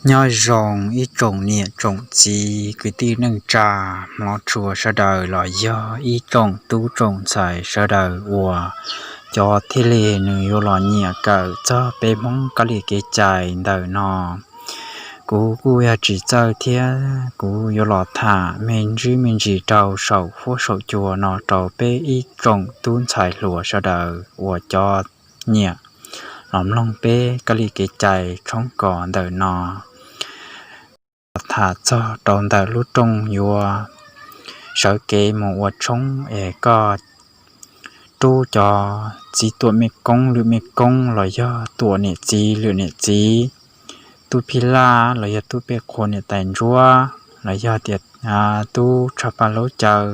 Nyob zoo ib tsoom niam tsoom txiv kwv tij neej tsa hmov tshua sawv daws los yog ib tsoom tub tsoom ntxhais sawv daws uas cov thiaj li nws yuav los nyiam kawm txog peb Hmoob kab li kev cai ntawm no. Kuv kuj yog tsis txawj thiab kuv yuav los tham me ntsis me ntsis rau saum huab saum cua no rau peb ib tsoom tub ntxhais hluas sawv daws uas cov nyiam los mloog peb kab li kev cai tshoob kos ntawm no. Los tham txog rau ntawm lub rooj yuav sawv kev mus ua tshoob es koj rub cov txiv tuam mej koob lwm mej koob los yog tuam niam txiv lwm niam txiv, tub phij laj los yog tub pej qhua niam tais ntsuab los yog tias tub tshaj paj laub caw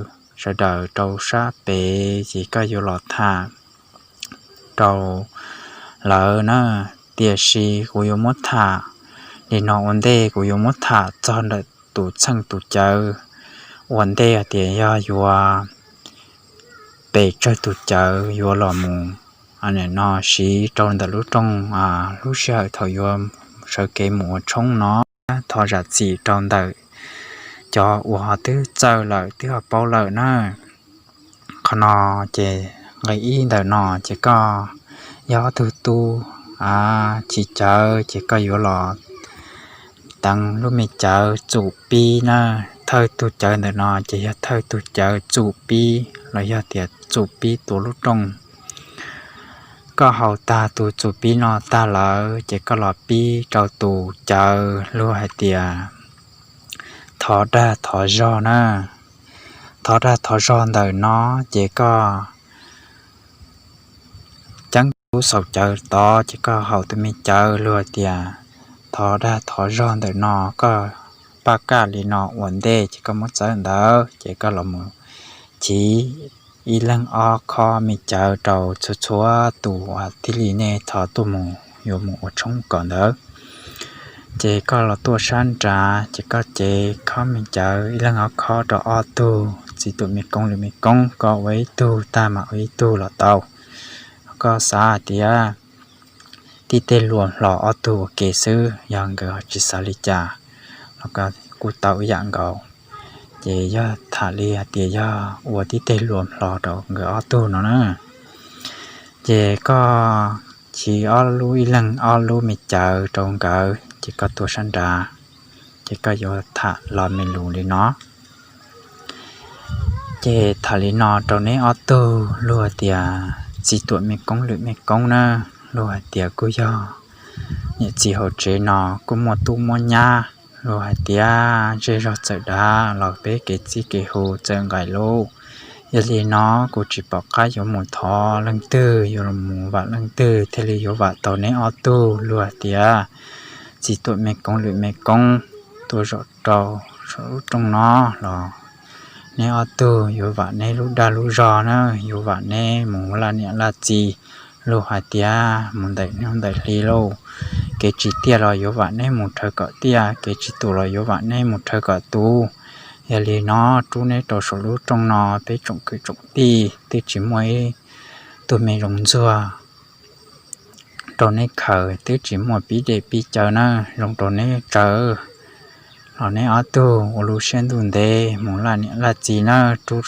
sawv daws rau sab pem ces koj yuav los tham rau lawv na. Tiam sis kuv yuav muab tham li no ua ntej, kuv yuav muab tham txog ntawm tus txheej tus cawv ua ntej hais tias yog yuav pes tsawg tus cawv yuav los mus no siv rau ntawm lub rooj lub sij hawm thaum yuav sawv kev mus ua tshoob no. Thov zam txim rau ntawm cov uas ho twb txawj lawm twb ho paub lawm na. Qhov no ces nqe ib ntawm no ces koj yog ob tug tub chiv cawv ces koj yuav los teev lub me cawv txum pib na. Thawj tug cawv ntawm no ces yog thawj tug cawv txum pib los yog tias txum pib tuav lub rooj. Koj haus tag tus txum pib no tag lawm ces koj los pib rau tus cawv luag hais tias thov dag thov zog na. Thov dag thov zog ntawm no ces koj ceeb lub xaus cawv tod ces koj haus tus me cawv luag tias thov dag thov zog ntawm no, koj paj kaj li no ua ntej ces koj muab txawb ntawd ces koj los mus chiv ib leeg ob khob me cawv rau txhua txhua tus uas thiaj li nej thov tuaj mus yuav mus ua tshoob kom ntawd. Ces koj los tuaj sab nrad ces koj cev khob me cawv ib leeg ob khob rau ob tug txiv tuam me koob lwm me koob, koj ua ib tug tag mam ua ib tug los tau. Koj xav hais tias tib tej luas hlo ob tug ua ke xwb, yog nkawd ho tsis xav li cas los kuj tau ib yam nkaus. Ces yog tham li hais tias yog ua tib tej luas hlo rau nkawd ob tug no na, ces koj chiv ob lub ib leeg ob lub me cawv rau nkawd ces koj tuaj sab nrad, ces koj yuav tham los me lus li no. Ces tham li no rau neb ob tug luag tias txiv tuam me koob lwm me koob na, luag hais tias kuj yog niam txiv hauv tsev no kuj muaj tub muaj nyab, luag hais tias zej zog txawm dav los peb kev txij kev hu txawm nqaim lauj. Yog li no kuv tsis pom qab yuav mus thov leej twg, yuav los mus vam leej twg thiaj li yuav vam tau neb ob tug. Luag hais tias txiv tuam me koob lwm me koob tuaj zaum rau saum lub rooj no los neb ob tug yuav vam neb lub dag lub zog na, yuav vam neb mus laj niam laj txiv. Luag hais tias mus ntawm hnub ntawm hli lauj, kev tsis tiaj los yuav vam neb mus rhawv kom tiaj, kev tsis tus los yuav vam neb mus rhawv kom tus. Yog li no rub neb rau saum lub rooj no, peb tsoom kwv tsoom tij twb tsis muaj ib tug me zoo ntxuag rau neb khaws, twb tsis muaj pib dej pib cawv na, zoo rau neb tsawv. Los neb ob tug ua lub siab ntuj ntev mus laj niam laj txiv na, rub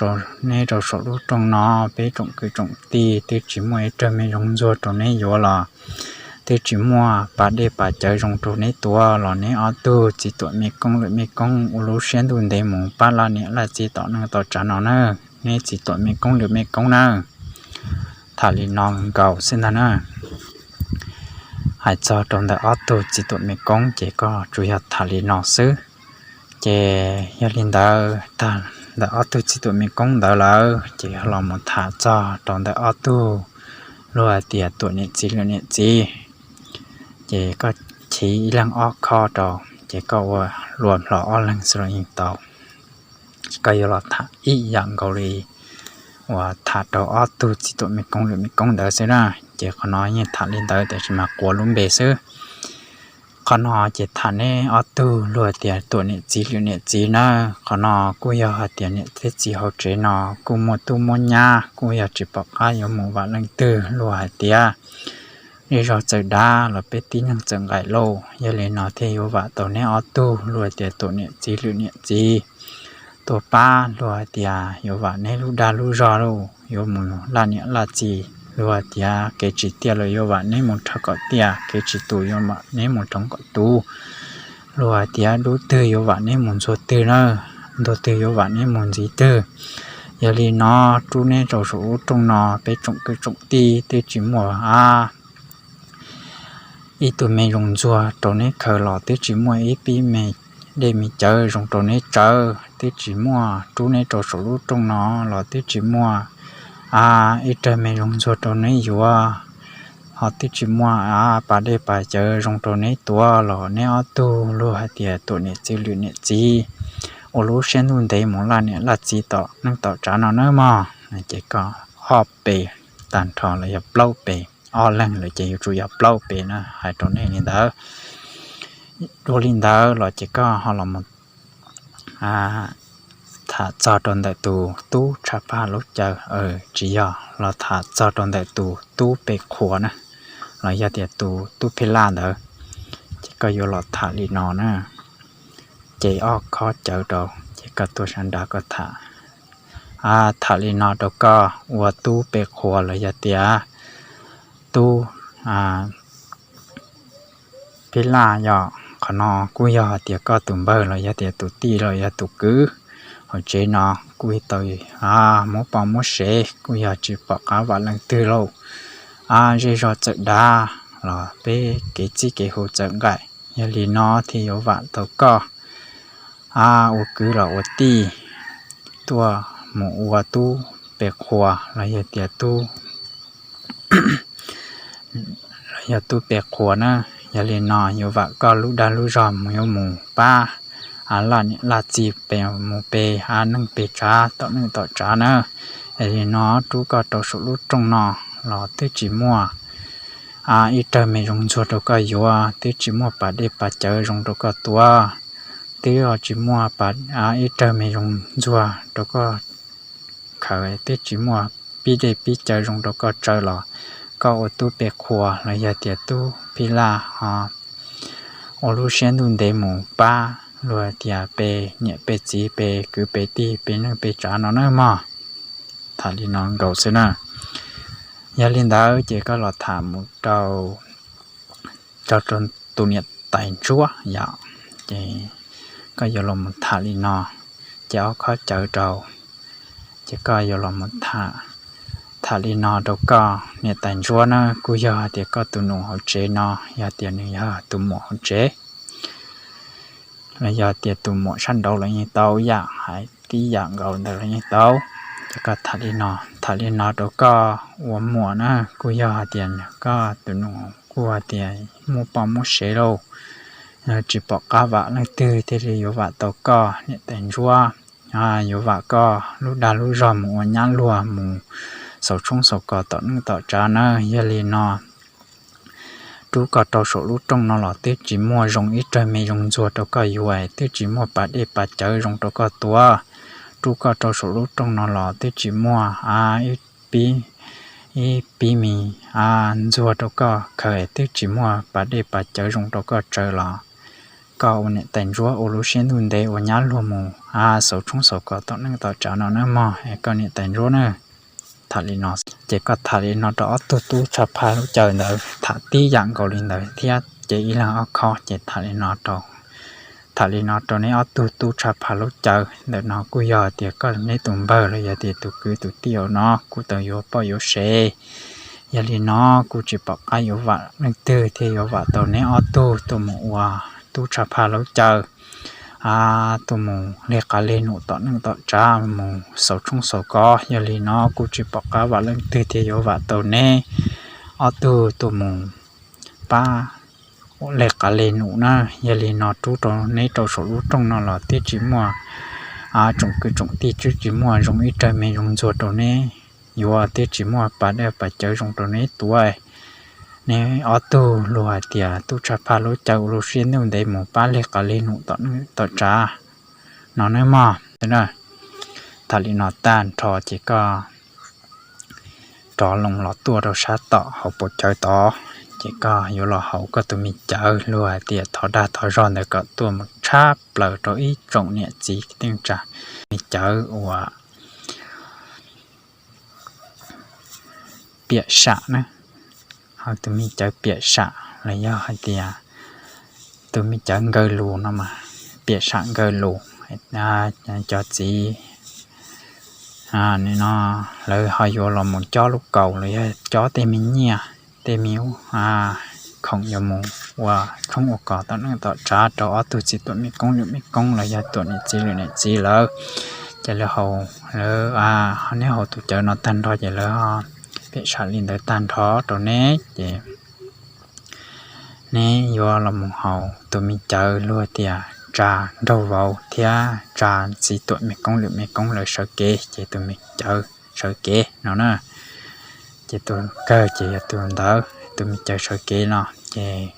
neb rau saum lub rooj no, peb tsoom kwv tsoom tij twb tsis muaj ib tug me zoo ntxuag rau neb yuav los twb tsis muaj pas dej pas cawv zoo rau neb tuav los neb ob tug txiv tuam me koob lwm me koob ua lub siab ntuj ntev mus pab laj niam laj txiv tom neej tom tsav no na, neb txiv tuam me koob lwm me koob na. Tham li no nkaus xwb ntag na. Hais txog rau ntawm ob tug txiv tuam me koob ces koj tsuas yog tham li no xwb. Ces yog li ntawd tag ntawm ob tug txiv tuam me koob ntawd lawm ces los mus tham txog rau ntawm ob tug luag hais tias tuam niam txiv lwm niam txiv. Ces koj chiv ib leeg ob khob rau, ces koj ua luas hlo ob leeg xwb los yeej tau. Koj yuav los tham ib yam nkaus li uas tham rau ob tug txiv tuam me koob lwm me koob ntawd xwb na. Ces qhov no yeej tham li ntawd tiam sis mas quav lub npe xwb. Qhov no ces tham neb ob tug luag tias tuam niam txiv lwm niam txiv na. Qhov no kuj yog hais tias niam thiab txiv hauv tsev no kuj muaj tub muaj nyab, kuj yog tsis pom qab yuav mus vam leej twg, luag hais tias zej zog txawm dav los peb tib neeg txawm nqaim lauj. Yog li no thiaj yuav vam tau neb ob tug luag hais tias tuam niam txiv lwm niam txiv tuaj pab, luag hais tias yuav vam neb lub dag lub zog lauj, yuav mus laj niam laj txiv, luag hais tias kev tsim tiaj los yuav vam neb mus rhawv kom tiaj, kev tsim tus yuav vam neb mus rhawv kom tus, luag hais tias dub twg yuav vam neb mus ntxuag twg na, ntxuag twg yuav vam neb mus ntxiv twg. Yog li no rub neb rau saum lub rooj no, peb tsoom kwv tsoom tij twb tsis muaj a ib tug me zoo ntxuag rau neb khaws los twb tsis muaj, ib pib me dej me cawv zoo rau neb tsawv twb tsis muaj, rub neb rau saum lub rooj no los twb tsis muaj a ib rawg me zoo ntxuag rau neb yuav, ho twb tsis muaj a pas dej pas cawv zoo rau neb tuav los neb ob tug luag hais tias tuam niam txiv lwm niam txiv ua lub siab ntuj ntev mus laj niam laj txiv tom neej tom tsav no nawb mog. Ces koj ob pes tag nrho los yog plaub pes, ob leeg lawm ces yuav tsum yog plaub pes na, hais rau nej li ntawd. Dua li ntawd los ces koj ho los tham txog rau ntawm tus tub tshav phaj lub caw, tsis yog, los tham txog rau ntawm tus tub pes qhuas na, los yog tias tus tub phij laj ntawd, ces koj yuav los tham li no na. Ces ob khob cawv rau, ces koj tuaj sab nrad koj tham, tham li no rau koj ua tub pes qhuas los yog tias tub phij laj yom. Qhov no kuj yog hais tias koj tus npawg los yog tias tus tij los yog tus kwv hauv tsev no kuj tau muab poj muab sev, kuj yog tsis pom qab vam leej twg lauj. Zej zog txawm dav los peb kev txij kev hu txawm nqaim, yog li no thiaj yuav vam tau koj ua kwv los ua tij tuaj mus ua tub pes qhuas los yog tias tub los yog tub pes qhuas na. Yog li no yuav vam koj lub dag lub zog mus yuav mus pab laj niam laj txiv pes mus pes neej pes tsav tom neej tom tsav na. Yog li no rub koj rau saum lub rooj no los twb tsis muaj ib rawg me zoo ntxuag rau koj yuav, twb tsis muaj pas dej pas cawv zoo rau koj tuav, twb tsis muaj ib rawg me zoo ntxuag rau koj khaws, twb tsis muaj pib dej pib cawv zoo rau koj tsawv los koj ua tub pes qhuas los yog tias tub phij laj ho ua lub siab ntuj ntev mus pab luag tias pes niam pes txiv pes kwv pes tij pes neej pes tsav no nawb mog. Tham li no nkaus xwb na. Yog li ntawd ces koj los tham mus rau, rau tus niam tais ntsuab yom, ces koj yuav los mus tham li no, ces ob khob cawv rau, ces koj yuav los mus tham, tham li no rau koj niam tais ntsuab na, kuj yog hais tias koj tus nus hauv tsev no, yog tias nws yog tus muam hauv tsev los yog tias tus muam sab nraud los yeej tau, yam hais tib yam nkaus ntawd los yeej tau. Ces koj tham li no, tham li no rau koj ua muam na, kuj yog hais tias koj tus nus kuj hais tias muaj poj muab sev lauj, tsis pom qab vam leej twg thiaj li yuav vam tau koj niam tais ntsuab, yuav vam koj lub dag lub zog mus ua nyab luag mus xaus tshoob xaus kos tom neej tom tsav na. Yog li no rub koj rau saum lub rooj no los twb tsis muaj zoo ib rawg me zoo ntxuag rau koj yuav, twb tsis muaj pas dej pas cawv zoo rau koj tuav. Rub koj rau saum lub rooj no los twb tsis muaj ib pib, ib pib me ntxuag rau koj khaws, twb tsis muaj pas dej pas cawv zoo rau koj tsawv los koj ua niam tais ntsuab ua lub siab ntuj ntev ua nyab luag mus xaus tshoob xaus kos tom neej tom tsav no nawb mog, es koj niam tais ntsuab na. Tham li no, ces koj tham li no rau ob tug tub tshav phaj lub caw ntawd tham tib yam nkaus li ntawd thiab, ces ib leeg ob khob, ces tham li no rau, tham li no rau neb ob tug tub tshav phaj lub caw ntawm no, kuj yog tias koj neb tus npawg los yog tias tus kwv tus tij no kuj tau yuav poj yuav sev. Yog li no kuj tsis pom qab yuav vam leej twg thiaj yuav vam tau neb ob tug tuaj mus ua tub tshav phaj lub caw, tuaj mus lig qav lig num tom neej tom tsav mus xaus tshoob xaus kos. Yog li no kuj tsis pom qab vam leej twg thiaj yuav vam tau neb ob tug tuaj mus pab lig qav lig num na. Yog li no rub rau neb rau saum lub rooj no los twb tsis muaj tsoom kwv tsoom tij, twb tsis muaj zoo ib rawg me zoo ntxuag rau neb yuav, twb tsis muaj pas dej pas cawv zoo rau neb tuav. Neb ob tug luag hais tias tub tshav phaj lub caw ua lub siab ntuj ntev mus pab lig qav lig num tom neej tom tsav no nawb mog. Tham li no tag nrho ces koj rov loo los tuaj rau sab tom hauv paus cawv tod. ces koj yuav los haus koj tus me cawv luag hais tias thov dag thov zog ntawd kom tuaj mus tshab plaws rau ib tsoom niam txiv tej tsa me cawv uas piam sam na, ho tus me cawv piam sam los yog hais tias tus me cawv nkaw lus no mas piam sam nkaw lus. Cov txiv no lawv ho yuav los mus cob lub kaus los yog cob tej me nyiaj tej me khoom yuav mus ua tshoob ua kos tom neej tom tsav rau ob tug txiv tuam me koob lwm me koob los yog tuam niam txiv lwm niam txiv lawm. Ces lawv haus, lawv, neb haus tus cawv no tag nrho ces lawv piam sam li ntawd tag nrho rau neb ces neb yuav los mus haus tus me cawv luag tias tsa nraug vauv thiab tsa txiv tuam me koob lwm me koob lawv sawv kev ces tus me cawv sawv kev no na. Ces tus kawg ces yog tus ntawd, tus me cawv sawv kev no. Ces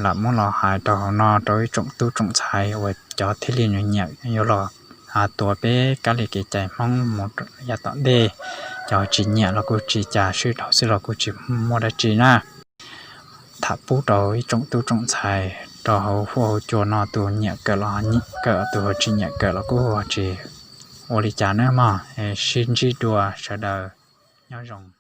lam muab los hais rau hauv no rau ib tsoom tub tsoom ntxhais uas cov thiaj li nyiam yuav los tuav peb kab li kev cai Hmoob mus yav tom ntej. Cov tsis nyiam los kuj tsis cas, sib dhau xwb los kuj tsis muaj dab tsi na. Tham pub rau ib tsoom tub tsoom ntxhais rau hauv huab hauv cua no, tus nyiam kawm los nyiam kawm, tus tsis nyiam kawm los kuj tsis ua li cas na mog. Sib ntsib dua sawv daws, nyob zoo.